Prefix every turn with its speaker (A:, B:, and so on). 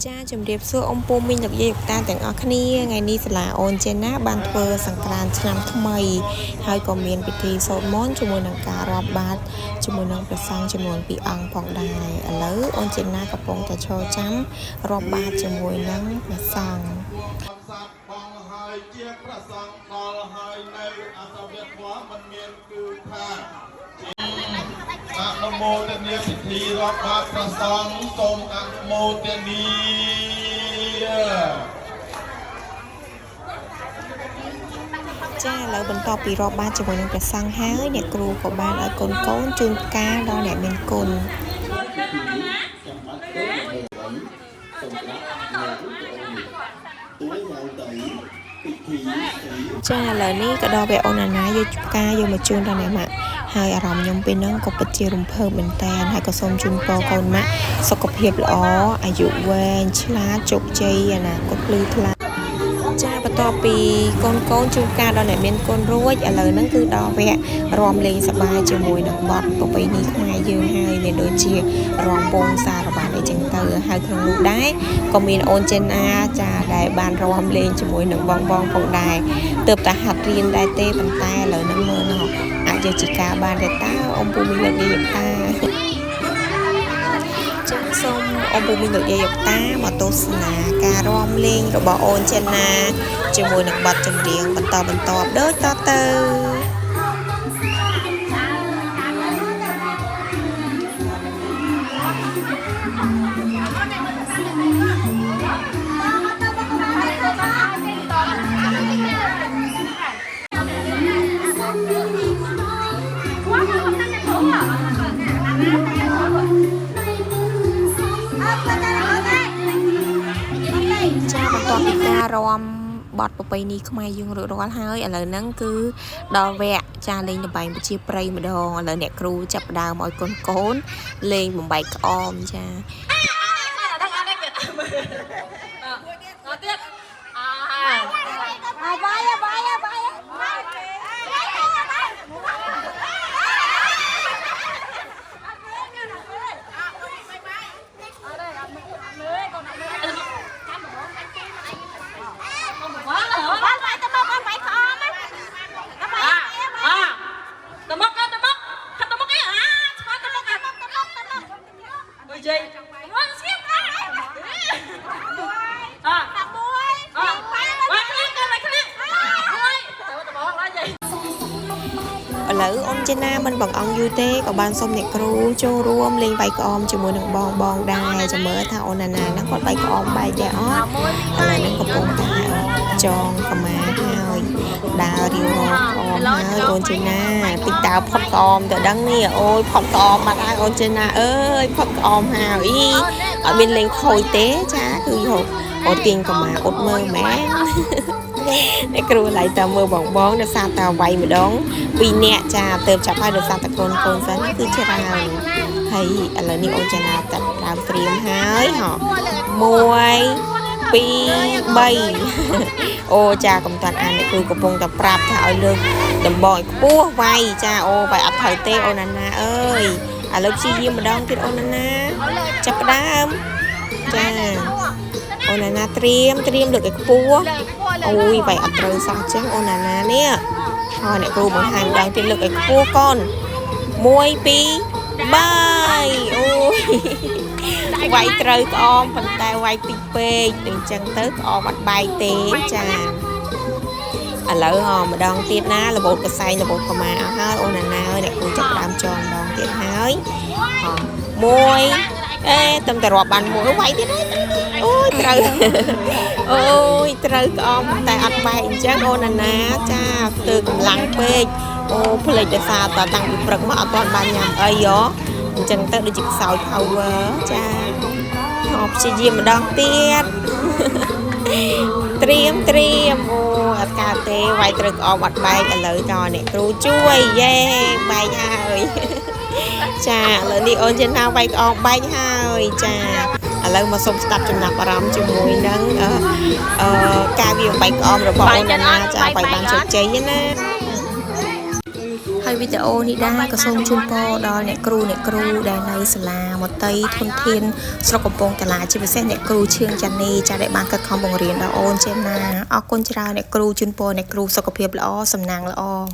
A: ចាជំរាបសួរអ៊ំពូមីងលោកយាយលោកតាទាំងអស់គ្នាថ្ងៃនេះសាលាអូនចេណាបានធ្វើសង្ក្រាន្តឆ្នាំថ្មីហើយក៏មានពិធីសូត្រមន្តជាមួយនឹងការរាប់បាតជាមួយនឹងព្រះសង្ឃចំនួន2អង្គផងដែរឥឡូវអូនចេណាកំពុងតែឈរចាំរាប់បាតជាមួយនឹងព្រះសង្ឃ
B: សត្វបងហើយជាប្រសងដល់ហើយនៅអសវៈធម៌មិនមានគឺថាអនុមោទនាពិធីរាប់បាតប្រសងសូមអនុមោទនា
A: ចាឥឡូវបន្ទាប់ពីរាប់បាតជាមួយនឹងព្រះសង្ឃហើយអ្នកគ្រូក៏បានឲ្យកូនកូនជូនផ្កាដល់អ្នកមានគុណ
C: ពិធីនេះចាំបាច់ទៅដើម្បីអ្វីសូមស្ដាប់នៅវីដេអូនេះទួយឡើងទៅពិធីស្រី
A: ចាឥឡូវនេះក៏ដល់ពេលអូនអាណាយកផ្កាយកមកជូនដល់អ្នកម៉ាក់ហើយអារម្មណ៍ខ្ញុំពេលហ្នឹងក៏ពិតជារំភើបមែនតើហើយក៏សូមជូនពរកូនម៉ាក់សុខភាពល្អអាយុវែងឆ្លាតជោគជ័យអនាគតភ្លឺថ្លាចាបន្ទាប់ពីកូនកូនជូនផ្កាដល់អ្នកមានគុណរួចឥឡូវហ្នឹងគឺដល់វគ្គរាំលេងសប្បាយជាមួយនឹងបទប្រពៃណីខ្មែរយើងហើយមានដូចជារាំវងសារបានអីចឹងទៅហើយក្នុងនោះដែរក៏មានអូនចេនអាចាដែលបានរាំលេងជាមួយនឹងបងបងផងដែរទើបតែហាត់រៀនដែរទេប៉ុន្តែឥឡូវហ្នឹងមើលណោះអាចយកជាការបានទេតើអ៊ំពូមីងលោកយាយលោកតា ចឹងសូមអ៊ំពូមីងលោកយាយលោកតាមកទស្សនាការរាំលេងរបស់អូនចេនណាជាមួយនឹងបទចម្រៀងបន្តបន្ទាប់ដូចតទៅ ចាបន្ទាប់ពីការរាំបទប្រពៃណីខ្មែរយើងរួចរាល់ហើយឥឡូវហ្នឹងគឺដល់វគ្គចាលេងល្បែងប្រជាប្រិយម្ដងឥឡូវអ្នកគ្រូចាប់ផ្ដើមឲ្យកូនកូនលេងបំបែកក្អមចា
D: ទៀតអា
E: À, bay à, bay à, bay à.
D: វ៉ា
E: Con bay tao mau con bay con á. Nó bay
D: អា
E: kia,
D: អា
E: bay.
D: តមុកតមុកខាត់តមុកអីអាឆ្មាតមុកអា
E: Tao móc, tao móc.
D: អុយជ័យមកស្គៀបអាអា
E: Tao muối.
D: អា
E: Bay
D: វ៉ាក្លៀកទៅក្លៀកមួយទៅតបងឡើយជ័យ
A: ឥឡូវអូនចេណាមិនបង្អង់យូរទេក៏បានសុំអ្នកគ្រូចូលរួមលេងវាយក្អមជាមួយនឹងបងបងដែរចាំមើលថាអូនណាណាហ្នឹងគាត់វាយក្អមបែកដែរអត់ឥឡូវហ្នឹងកំពុងតែចងកម្មាហើយដើររាវរកក្អមហើយអូនចេណាតិចតើផុតក្អមទៅដឹងនេះអូយផុតក្អមបាត់ហើយអូនចេណាអើយផុតក្អមហើយអីអត់មានលេងខូចទេចាគឺយកអូទាញកម្មាអ៊ុតមើលមែន អ្នកគ្រូឡៃតើមើលបងបងដោយសារតែវាយម្ដងពីរនាក់ចាទៅចាប់ហើយដោយសារតែកូនកូនសិនគឺច្រើនហើយឥឡូវនេះអូនចាណាតាដើមត្រៀមហើយហ៎1 2 3អូចាកំតាន់អានអ្នកគ្រូកំពុងតែប្រាប់ថាឲ្យលើកដំបងឲ្យខ្ពស់វាយចាអូវាយអត់ត្រូវទេអូនណាណាអើយឥឡូវព្យាយាមម្ដងទៀតអូនណាណាចាប់ផ្ដើមចាអូនណាណាត្រៀមត្រៀមលើកឲ្យខ្ពស់ អូយវាយអត់ត្រូវសោះចឹងអូនណាណានេះហើយអ្នកគ្រូបង្ហាញម្ដងទៀតលើកឲ្យខ្ពស់កូន1 2 3អូយវាយត្រូវក្អមប៉ុន្តែវាយតិចពេកអញ្ចឹងទៅក្អមអត់បែកទេចាឥឡូវហម្ដងទៀតណារបូតកសែងរបូតកម្មាអស់ហើយអូនណាណាអើយអ្នកគ្រូចាប់ផ្ដើមចងម្ដងទៀតហើយហមួយអេតំតែរាប់បានមួយវាយទៀតហើយអូយត្រូវ អូយត្រូវក្អមតែអត់បែកអញ្ចឹងអូនណាណាចាស្ទើកម្លាំងពេកអូភ្លេចដោយសារតតាំងពីព្រឹកមកអត់ទាន់បានញ៉ាំអីហ៎អញ្ចឹងទៅដូចជាខ្សោយ power ចាអព្យាយាមម្ដងទៀត ត្រៀមត្រៀមអូអត់កើតទេវាយត្រូវក្អមអត់បែកឥឡូវតអ្នកគ្រូជួយយេបែកហើយ ចាឥឡូវនេះអូនចេនថាវាយក្អមបែកហើយចាឥឡូវមកសូមស្ដាប់ចំណាប់អារម្មណ៍ជាមួយនឹងអឺអឺការវាយបែកក្អមរបស់អូនណាណាចាវាយបានជោគជ័យណាហើយ ហើយវីដេអូនេះដែរក៏សូមជូនពរដល់អ្នកគ្រូអ្នកគ្រូដែលនៅសាលាមត្តេយ្យធនធានស្រុកកំពង់តាឡាជាពិសេសអ្នកគ្រូឈឿងចានីចាដែលបានខិតខំបង្រៀនដល់អូនចេមណាអរគុណច្រើនអ្នកគ្រូជូនពរអ្នកគ្រូសុខភាពល្អសំណាងល្អ។